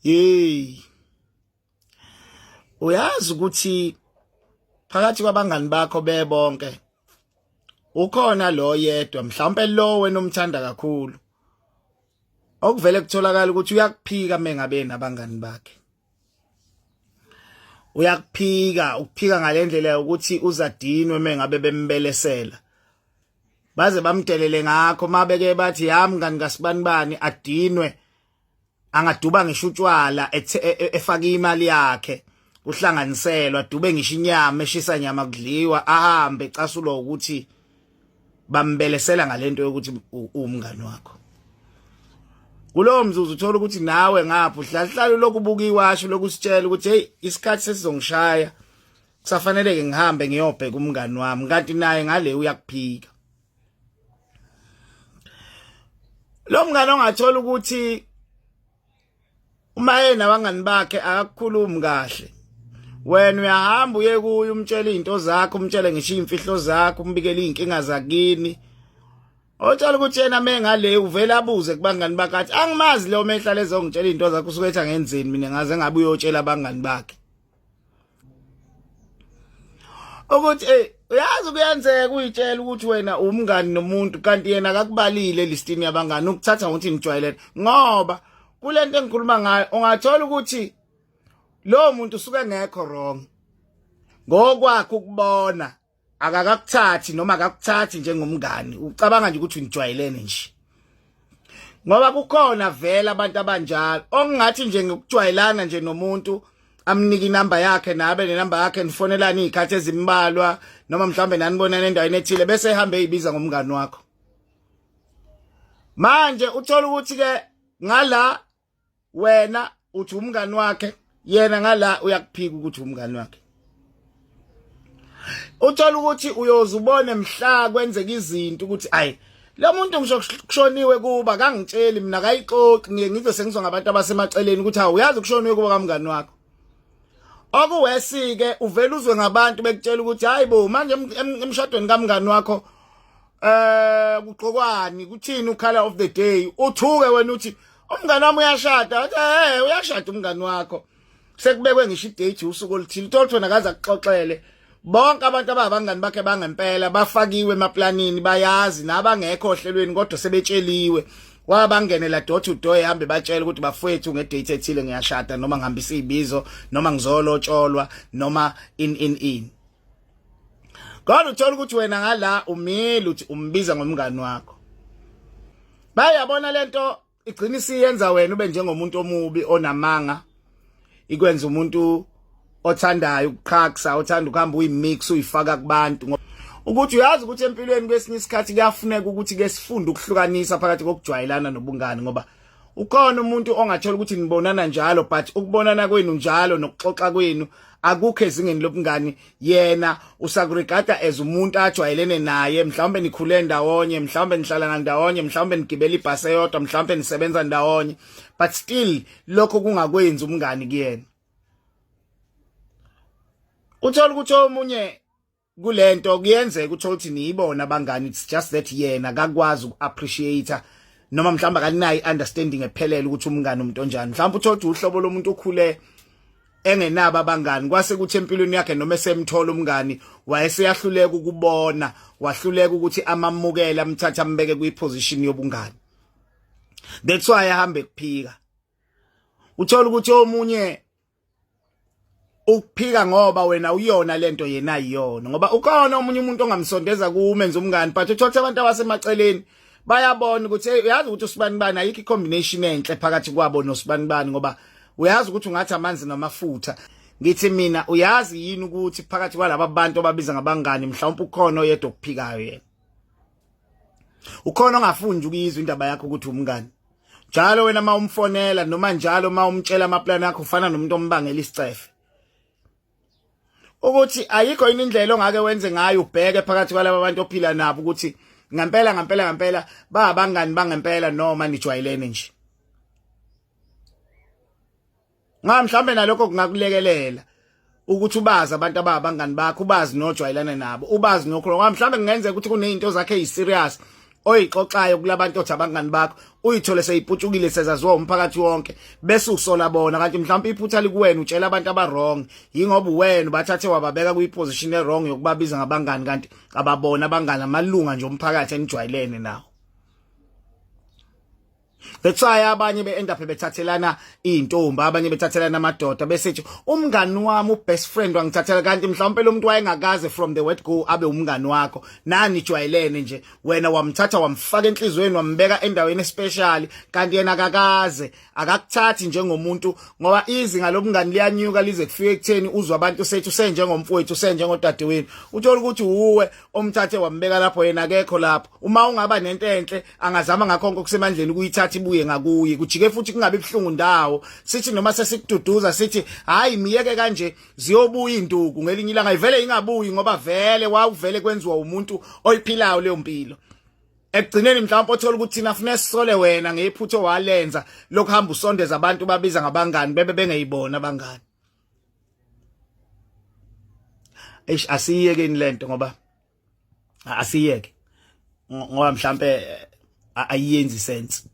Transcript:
Hey. Uyazi ukuthi phakathi kwabangani bakho bebonke ukhona lo yedwa mhlawumbe lo wena omthanda kakhulu okuvele kutholakala ukuthi uyakuphika mengabe nabangani bakhe. Uyakuphika, ukuphika ngalendlela yokuthi uzadinwe mengabe bembelesela. Baze bamdelele ngakho mabeke bathi ya mngani kasibanibani adinwe angaduba ngisho utshwala e, e, efaka imali yakhe kuhlanganiselwa dube ngisho inyama eshisa nyama kudliwa ahambe ecasulwa ukuthi bambelesela ngalento yokuthi umngani wakho. Kulowo mzuzu uthola ukuthi nawe ngapha uhlahlala lokubuka iwasho lokusitshela ukuthi hey, isikhathi sesizongishaya, kusafanele ke ngihambe ngiyobheka umngani wami, kanti naye ngale uyakuphika. Lo mngani ongathola ukuthi uma yena abangani bakhe akakukhulumi kahle, wena uyahamba uye kuye umtshele izinto zakho, umtshele ngisho imfihlo zakho, umbikele izinkinga zakini. Otshela ukuthi yena mengale uvela abuze kubangani bakhe athi angimazi lo mehla lezo ngitshela izinto zakho, usuke ethi angenzeni mina, ngaze ngabe uyotshela abangani bakhe ukuthi eh uyazi kuyenzeka uyitshela ukuthi wena umngani nomuntu kanti yena akakubalile listini yabangani, ukuthatha ngokuthi nijwayelene. Ngoba kulento engikhuluma ngayo ungathola ukuthi lo muntu usuke ngekho wrong ngokwakhe ukubona, akakakuthathi noma akakuthathi njengomngani, ucabanga nje ukuthi nijwayelene nje. Ngoba kukhona vele abantu abanjalo ongathi nje ngokujwayelana nje nomuntu amnike inamba yakhe nabe nenamba yakhe nifonelana izikhathi ezimbalwa noma mhlawumbe nanibonana endaweni ethile bese ehambe eyibiza ngomngani wakho. Manje uthola ukuthi ke ngala wena uthi umngani wakhe, yena ngala uyakuphika ukuthi umngani wakhe. Uthola ukuthi uyoze ubone mhla kwenzeka izinto ukuthi ayi lo muntu ngisho kushoniwe kuba kangitsheli mina, kayixoxi, ngiye ngizwe sengizwa ngabantu abasemaceleni ukuthi hawu uyazi kushoniwe kuba kamngani wakho. Okuwesi ke uvela uzwe ngabantu bekutshela ukuthi hayi bo manje emshadweni kamngani wakho kugqokwani, kuthini ucolor of the day, uthuke wena uthi umngani wami uyashada, uthi eh uyashada umngani wakho, sekubekwe ngisho idate usuku oluthile, uthola wena kaze akuxoxele. Bonke abantu ababangani bakhe bangempela bafakiwe emaplanini, bayazi nabangekho ohlelweni kodwa sebetsheliwe, wabangenela door to door ehambe batshela ukuthi bafowethu ngedate ethile ngiyashada noma ngihambisa izibizo noma ngizolotsholwa noma in in in. Kodwa uthola ukuthi wena ngala umile uthi umbiza ngomngani wakho. Bayabona lento igcina isiyenza wena ube njengomuntu omubi onamanga, ikwenza umuntu othandayo ukuqhaksa, othanda ukuhamba uyimix uyifaka kubantu. Ukuthi uyazi ukuthi empilweni kwesinye isikhathi kuyafuneka ukuthi ke sifunde ukuhlukanisa phakathi kokujwayelana nobungani, ngoba ukhona umuntu ongathola ukuthi nibonana njalo but ukubonana kwenu njalo nokuxoxa kwenu akukho ezingeni lobungani, yena usakurigada as umuntu ajwayelene naye, mhlawumbe nikhule ndawonye, mhlawumbe nihlala ndawonye, mhlawumbe nigibela ibhasi eyodwa, mhlawumbe nisebenza ndawonye, but still lokho kungakwenzi umngani kuyena. Uthola ukuthi omunye kulento kuyenzeka uthola ukuthi niyibona abangani, it's just that yena akakwazi uku-appreciate noma mhlawumbe akanayo i-understanding ephelele ukuthi umngani umuntu onjani. Mhlawumbe uthola ukuthi uhlobo lomuntu okhule engenabo abangani, kwase kuthi empilweni yakhe noma esemthola umngani wayeseyahluleka ukubona, wahluleka ukuthi amamukele, amthathe ambeke kwiposition yobungani. That's why ahambe kuphika. Uthola ukuthi omunye ukuphika ngoba wena uyona lento yena ayiyona, ngoba ukhona omunye umuntu ongamsondeza kumenza umngani, but uthola abantu abasemaceleni bayabona ukuthi hey uyazi ukuthi usibani bani ayikho icombination enhle phakathi kwabo nosibani bani, ngoba uyazi ukuthi ungathi amanzi namafutha. Ngithi mina uyazi yini ukuthi phakathi kwalaba bantu ababiza ngabangani mhlawumbe ukhona oyedwa okuphikayo, yena ukhona ongafundi ukuyizwa indaba yakho ukuthi umngani. Njalo wena uma umfonela noma njalo uma umtshela amaplani akho ufana nomuntu ombangela isicefe. Ukuthi ayikho yini indlela ongake wenze ngayo ubheke phakathi kwalaba bantu ophila nabo ukuthi ngempela ngempela ngempela babangani bangempela noma nijwayelene nje. Nga mhlambe nalokho kungakulekelela ukuthi ubazi abantu ababangani bakho, ubazi nojwayelana nabo, ubazi nokho. Ngoba mhlambe kungenzeka ukuthi kunezinto zakhe eziserious Oyixoxayo kulabantu othi abangani bakho uyithole seyiputshukile sezaziwa umphakathi wonke bese usola bona kanti mhlawumbe iphutha likuwena utshela abantu aba wrong yingoba uwena bathathe wababeka kwi position e wrong yokubabiza ngabangani kanti ababona abangani amalunga nje omphakathi enijwayelene nawo. That's why abanye be end up bethathelana izintombi abanye bethathelana amadoda bese ethi umngani wami ubest friend wangithathela kanti mhlawumbe lo muntu wayengakaze from the word go abe umngani wakho nani jwayelene nje wena wamthatha wamfaka enhlizweni wambeka endaweni especial kanti yena akakaze akakuthathi njengomuntu ngoba izinga lobungani liyanyuka lize kufike ekutheni uzwa abantu sethu senjengomfowethu senjengodadewenu uthola ukuthi uwe omthathe wambeka lapho yena akekho lapho uma ungaba nento enhle angazama ngakho konke okusemandleni ukuyithatha ibuye ngakuye kujike futhi kungabi buhlungu ndawo sithi noma sesikududuza sithi hayi miyeke kanje ziyobuya induku ngelinye ilanga ivele ingabuyi ngoba vele wawuvele kwenziwa umuntu oyiphilayo leyo mpilo ekugcineni mhlawumbe othola ukuthi thina funa sisole wena ngephutho walenza lokuhamba usondeza abantu babiza ngabangani bebe bengeyibona abangani. Eish, asiyekeni lento ngoba asiyeke ngoba mhlambe ayiyenzi sense.